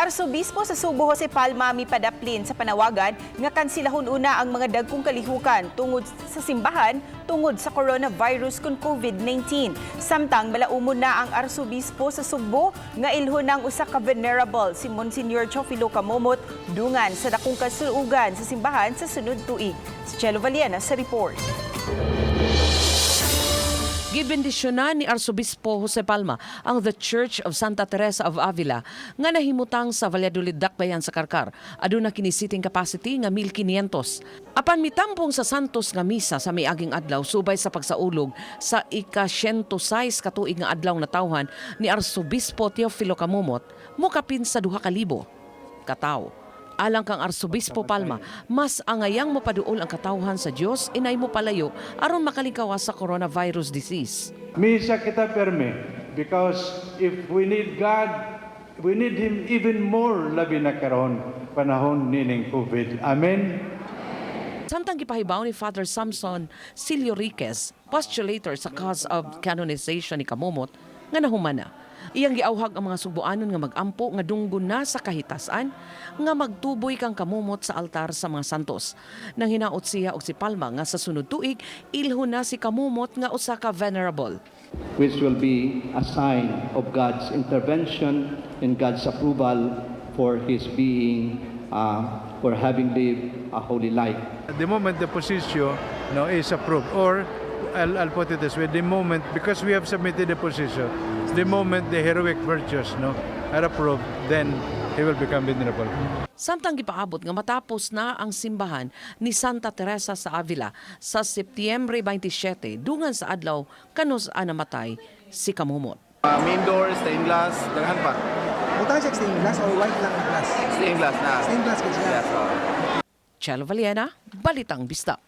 Arsobispo sa Sugbo Jose Palma mipadaplin sa panawagan nga kansilahon una ang mga dagkong kalihukan tungod sa simbahan tungod sa coronavirus kun COVID-19. Samtang malaumon na ang arsobispo sa Sugbo nga ilhon ng usa ka venerable si Monsignor Teofilo Camomot dungan sa dakong kasuugan sa simbahan sa sunod tuig. Si Chelo Valiana sa report. Gibendisyonan ni Arsobispo Jose Palma ang The Church of Santa Teresa of Avila nga nahimutang sa Valladolid, Dakbayan sa Carcar. Aduna kini seating capacity nga 1,500. Apan mitampong sa Santos nga misa sa miaging adlaw subay sa pagsaulog sa ika-106 ka tuig nga adlaw natawhan ni Arsobispo Teofilo Camomot, mokapin sa 2,000 katawo. Alang kang Arsobispo Palma, mas angayang mopaduol ang katawhan sa Dios inay mo palayo aron makalingkawas sa coronavirus disease. Misa kita perme because if we need God, we need Him even more labi na karon panahon nining COVID. Amen. Samtang gipahibaw ni Father Samson Silio Riquez, postulator sa cause of canonization ni Camomot, nga nahumana. Iyang giauhag ang mga Sugboanon nga mag-ampo nga dunggon na sa kahitasan nga magtuboy kang Camomot sa altar sa mga santos. Nang hinaot siya og si Palma nga sa sunod tuig ilhon na si Camomot nga usa ka venerable. Which will be a sign of God's intervention and God's approval for his being, for having lived a holy life. The moment the positio, no, is approved, or I'll put it this way, the moment, because we have submitted the positio, the moment the heroic virtues, no, are approved, then he will become venerable. Samtang gipaabot nga matapos na ang simbahan ni Santa Teresa sa Avila sa Setyembre 27 dungan sa adlaw kanus namatay si Camomot. Main door, stained glass, daghan pa. Butang siya stained glass or white lang na glass? Stained glass na. Stained glass kasi siya. Yes, oh. Chelo Valiena, Balitang Bisdak.